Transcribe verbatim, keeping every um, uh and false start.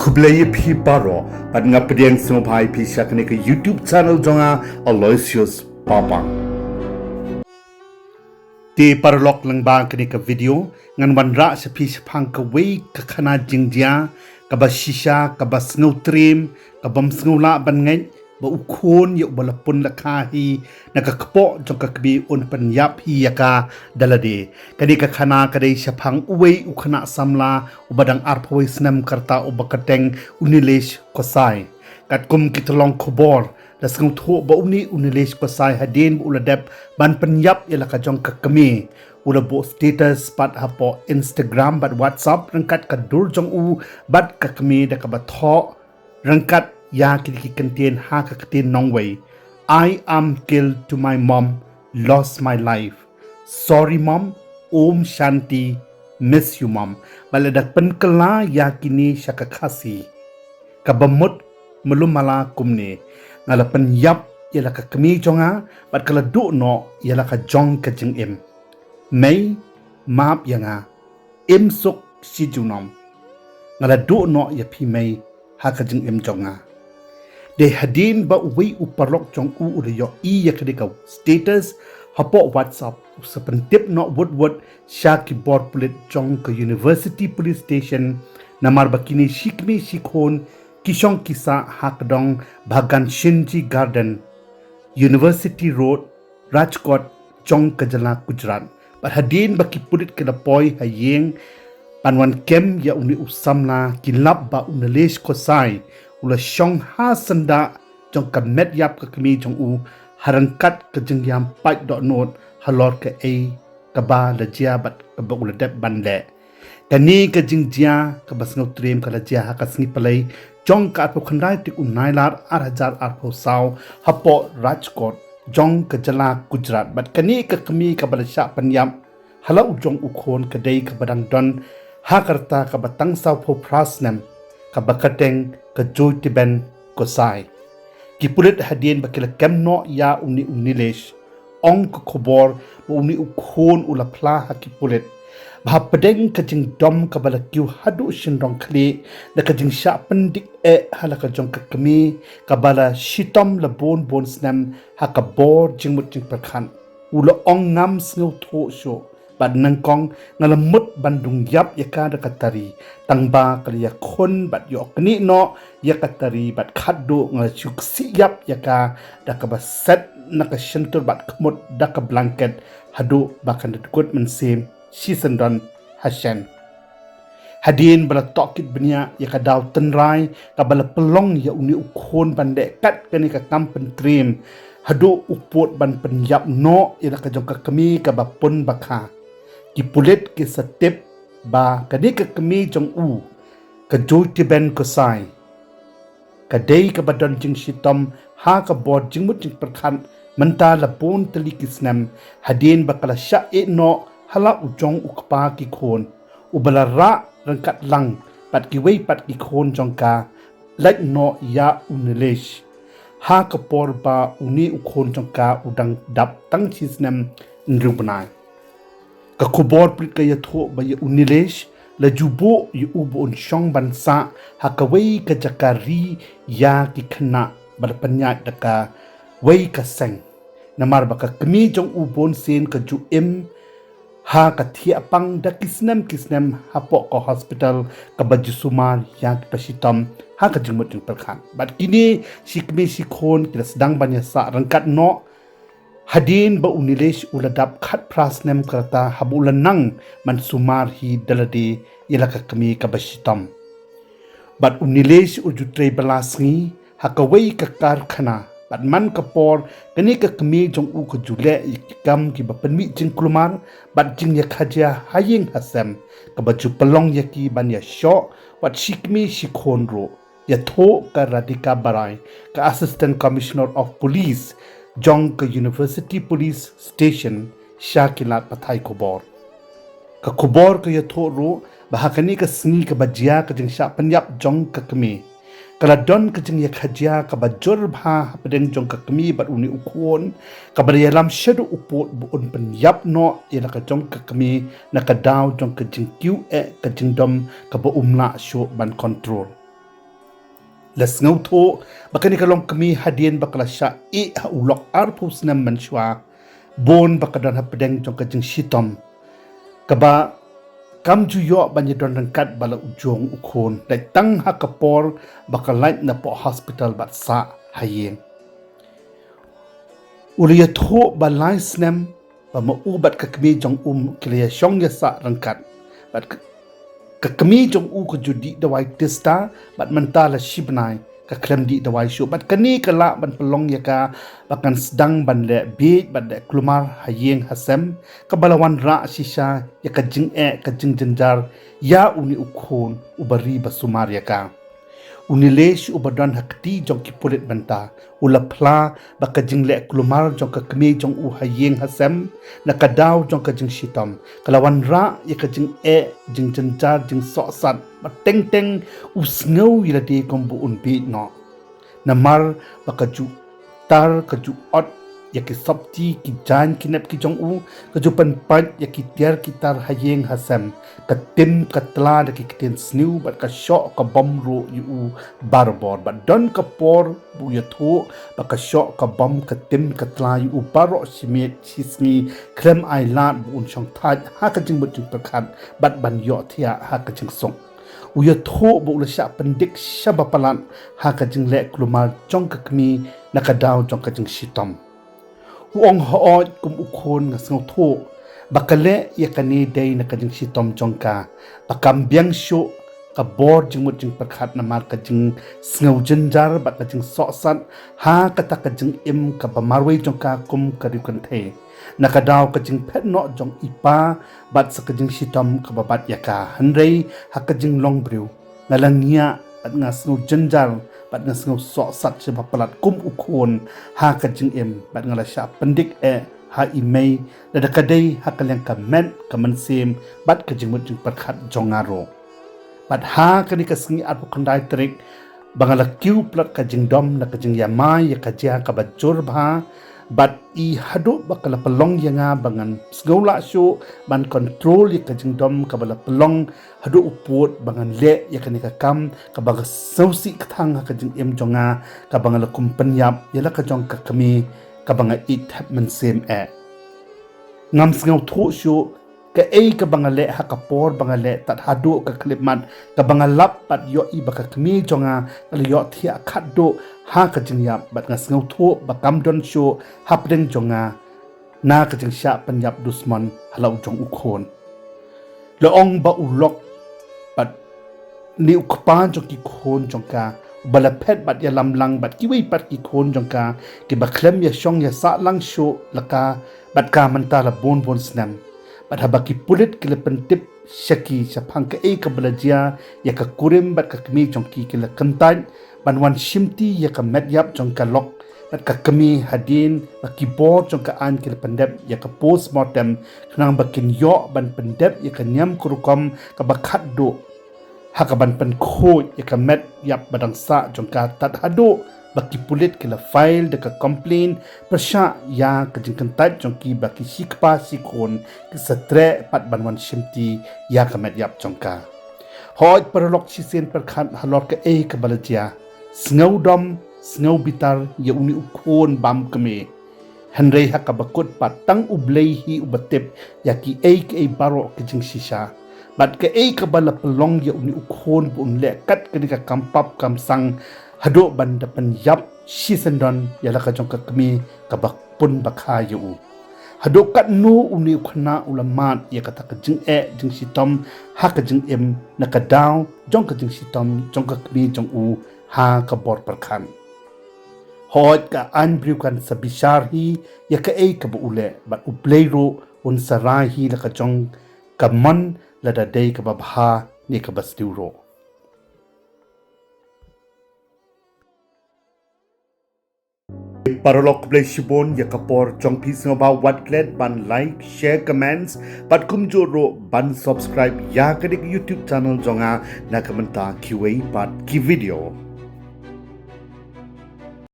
Khublei ïa phi baroh, bad nga pdiang sngewbha ïa phi sha kane ka YouTube channel jong nga, Aloysius Papang. Te paralok, lyngba kane ka video ngan wanrah sha phi shaphang kawei ka khana jingjia kaba shisha, kaba sngewtriem, kabym sngewlah ban ngeit, ba u khun ïa uba la pun la kha hi na ka kpoh jong ka kmie un pynïap hi ïa ka da lade. Kane ka khana ka dei shaphang uwei u khynnah samla uba dang arphew wei snem ka rta uba kyrteng u Nilesh Kosai. Katkum ki tyllong khubor, la sngewthuh ba une u Nilesh Kosai hadien ba u la dep ban pynïap ïa la ka jong ka kmie, u la buh status pat hapoh Instagram bad WhatsApp ryngkat ka dur jong u bad ka kmie da kaba thoh ryngkat ïa kine ki kyntien ha ka ktien nongwei: "I am killed to my mom, lost my life. Sorry mom, Om Shanti, miss you mom." Bad la da pynkylla ïa kine sha ka Khasi. Kaba mut mlummala kumne: "Nga la pynïap ïa la ka kmie jong nga, bad ka la duh noh ïa la ka jong ka jingim. Mei, map ïa nga. Im suk shi junom. Nga la duh noh ïa phi mei ha ka jingim jong nga." Dei hadien ba uwei u paralok jong u u la ïohi ïa kane ka status hapoh WhatsApp, u sa pyntip noh wut wut sha ki bor pulit jong ka University Police Station, namar ba kine shi kmie shi khun ki shong ki sah ha ka dong Bhagat Singh Ji Garden, University Road, Rajkot, jong ka jylla Gujarat. Bad hadien ba ki pulit ki la poi ha ïing ban wan kem ïa une u samla, ki lap ba u Nilesh Kosai u la shong ha syndah jong ka met ïap ka kmie jong u, ha ryngkat ka jingïam pait dohnud halor kaei kaba la jia bad kaba u la dep ban leh. Kane ka jingjia kaba sngewtriem ka la jia ha ka sngi Palei jong ka arphew khyndai tarik u Nailar ar hajar arphew saw hapoh Rajkot jong ka jylla Gujarat. Bad kane ka kmie kaba la shah pynïap ha la u jong u khun ka dei kaba dang don ha ka rta kaba tang sawphew phra snem, kaba kyrteng ka Jyotiben Kosai. Ki pulit hadien ba ki la kem noh ïa une u Nilesh, ong ka khubor ba une u khun u la phla ha ki pulit ba hapdeng ka jingdom kaba la kiew haduh shynrong khlieh da ka jingshah pyndik eh ha la ka jong ka kmie kaba la shitom la bun bun snem ha ka bor jingmut jingpyrkhat, u la ong: "Ngam sngewthuh shuh, bad nyngkong nga la mut ban dung ïap ïa ka da ka tari, tangba ka la ïakhun bad ïoh knieh noh ïa ka tari, bad khatduh nga la shu ksih ïap ïa ka da kaba set na ka shyntur bad khmut da ka blanket haduh ba kan da dkut mynsiem shisyndon hashen." Hadien ba la tohkit bniah ïa ka daw tynrai kaba la pynlong ïa une u khun ban leh kat kane ka kam pyntriem, haduh u pud ban pynïap noh ïa la ka jong ka kmie kaba pun ba kha, ki pulit ki sa tip ba kane ka kmie jong u, ka Jyotiben Kosai, ka dei kaba don jingshitom ha ka bor jingmut jingpyrkhat mynta la bun tylli ki snem, hadien ba ka la shah ïeh noh ha la u jong u kpa ki khun, uba la rah ryngkat lang bad kiwei pat ki khun jong ka, lait noh ïa u Nilesh ha ka por ba une u khun jong ka u dang dap tang shi snem hynriew bnai. Ka khubor pulit ka ïathuh ba ïa u Nilesh la ju buh ïa u ba un shong ban sah ha kawei ka jaka ri ïa ki khynnah ba la pynïaid da kawei ka seng, namar ba ka kmie jong u bunsien ka ju im ha ka thiah pang da ki snem ki snem hapoh ka hospital kaba ju sumar ïa ki bashitom ha ka jingmut jingpyrkhat. Bad kine shi kmie shi khun ki la sdang ban ïasah ryngkat noh hadien ba u Nilesh u la dap khatphra snem ka rta, haba u la nang ban sumar hi da lade ïa la ka kmie kaba shitom. Bad u Nilesh u ju trei bylla sngi ha kawei ka karkhana, bad man ka por kane ka kmie jong u ka ju leh ïa ki kam kiba pynmih jingkulmar bad jingïakajia ha ïing ha sem, kaba ju pynlong ïa ki ban ïashoh wat shi kmie shi khun ruh, ïathuh ka Radhika Barai, ka Assistant Commissioner of Police jong ka University Police Station, sha ki lad pathai khubor. Ka khubor ka ïathuh ruh ba ha kane ka sngi kaba jia ka jingshah pynïap jong ka kmie, ka la don ka jingïakajia kaba jur bha hapdeng jong ka kmie bad une u khun, kaba la ïalam shaduh u pud ba un pynïap noh ïa la ka jong ka kmie na ka daw jong ka jingkiew eh ka jingdom kaba um lah shuh ban control. La sngewthuh ba kane ka long kmie hadien ba ka la shah ïeh ha u lok arphew snem mynshuwa, bun ba ka don hapdeng jong ka jingshitom, kaba kam ju ïoh ban ïadon ryngkat bad la u jong u khun, dei tang ha ka por ba ka lait na poh hospital bad sah ha ïing. U la ïathuh ba lai snem ba ma u bad ka kmie jong u ki la ïashong ïasah ryngkat, bad ka, ka kmie jong u ka ju dih dawai tista, bad mynta la shi bnai ka khlem dih dawai shuh, bad kane ka lah ban pynlong ïa ka ba kan sdang ban leh bieit bad leh kulmar ha ïing ha sem, kaba la wanrah shisha ïa ka jingeh ka jingjynjar ïa une u khun uba ri ba sumar ïa ka. Une Lesh uba don ha kti jong ki pulit mynta u la phla ba ka jingleh kulmar jong ka kmie jong u ha ïing ha sem na ka daw jong ka jingshitom ka la wanrah ïa ka jingeh, jingjynjar, jingsohsat, ba teng teng u sngew ïa lade kum ba un bieit noh. Namar ba ka ju tar, ka ju ot ïa ki sopti, ki jaiñ ki nep ki jong u, ka ju pynpait ïa ki tiar ki tar ha ïing ha sem, ka tim ka tla da ki ktien sniew, bad ka shoh ka bom ruh ïa u barabor. Bad don ka por ba u ïathuh ba ka shoh ka bom, ka tim ka tla ïa u baroh shi miet shi sngi, khlem ai lad ba un shong thait ha ka jingmut jingpyrkhat bad ban ïohthiah ha ka jingsuk. U ïathuh ba u la shah pyndik shaba palat ha ka jingleh kulmar jong ka kmie na ka daw jong ka jingshitom. U ong, hooid, kum u khun nga sngewthuh ba ka leh ïa kane dei na ka jingshitom jong ka, ba kam biang shuh ka bor jingmut jingpyrkhat namar ka jingsngew jynjar bad ka jingsohsat ha kata ka jingim kaba marwei jong ka kum ka riewkynthei. Na ka daw ka jingphet noh jong i pa bad sa ka jingshitom kaba bat ïa ka, hynrei ha ka jinglong briew nga la ngiah bad nga sngew jynjar bad nga sngew sohsat shaba palat kum u khun ha ka jingim, bad nga la shah pyndik eh ha i mei, lada ka dei ha ka liang ka met, ka mynsiem bad ka jingmut jingpyrkhat jong nga ruh. Bad ha kane ka sngi arphew khyndai tarik ba nga la kiew palat ka jingdom na ka jingïamai ïa ka jia kaba jur bha, bad i haduh ba ka la pynlong ïa nga ba ngan sngew lah shuh ban kontrol ïa ka jingdom kaba la pynlong haduh u pud ba ngan leh ïa kane ka kam kaba nga sngewsih kthang ha ka jingim jong nga, kaba nga la kum pynïap ïa la ka jong ka kmie kaba nga ïeit thep mynsiem eh. Ngam sngewthuh shuh kaei kaba nga leh ha ka por ba nga leh tad haduh ka khyllipmat kaba nga lap bad ïohi ba ka kmie jong nga ka la ïohthiah khatduh ha ka jingïap, bad nga sngewthuh ba kam don shuh hapdeng jong nga na ka jingshah pynïap dusmon ha la u jong u khun. La ong ba u lok bad ne u kpa jong ki khun jong ka uba la phet bad ïalam lang bad kiwei pat ki khun jong ka kiba khlem ïashong ïasah lang shuh la ka bad ka mynta la bun bun snem. Bad haba ki pulit ki la pyntip sha ki shaphang kaei kaba la jia ïa ka kurim bad ka kmie jong ki, ki la kyntait ban wan shimti ïa ka met ïap jong ka lok bad ka kmie hadien ba ki bor jong ka aiñ ki la pyndep ïa ka postmortem khnang ba kin ïoh ban pyndep ïa ka niam ka rukom kaba khatduh ha kaban pynkhuid ïa ka met ïap ba dang sah jong ka, tad haduh ba ki pulit ki la file da ka complaint pyrshah ïa ka jingkyntait jong ki ba ki shi kpa shi khun ki sa treh pat ban wan shimti ïa ka met ïap jong ka. Hooid paralok, shisien pyrkhat halor kaei kaba la jia, sngew dom sngew bitar ïa une u khun bam kmie. Hynrei ha kaba kut pat tang U Blei hi uba tip ïa kiei kiei baroh ki jingshisha. Bad kaei kaba la pynlong ïa une u khun ba un leh kat kane ka kam pap kam sang haduh ban da pynïap shisyndon ïa la ka jong ka kmie kaba pun bakha ïa u. Haduh katno une u khynnah u la mad ïa kata ka jingeh jingshitom ha ka jingim na ka daw jong ka jingshitom jong ka kmie jong u ha ka bor pyrkhat. Hooid ka aiñ briew kan sa bishar hi ïa kaei kaba u leh bad U Blei ruh un sa rai hi la ka jong ka mon, lada dei kaba bha ne kaba sniew ruh. Paralok, khublei shibun ïa ka por jong phi, sngewbha wat klet ban like, share, comments bad kumjuh ruh ban subscribe ïa kane ka YouTube channel jong nga na ka bynta kiwei pat ki video.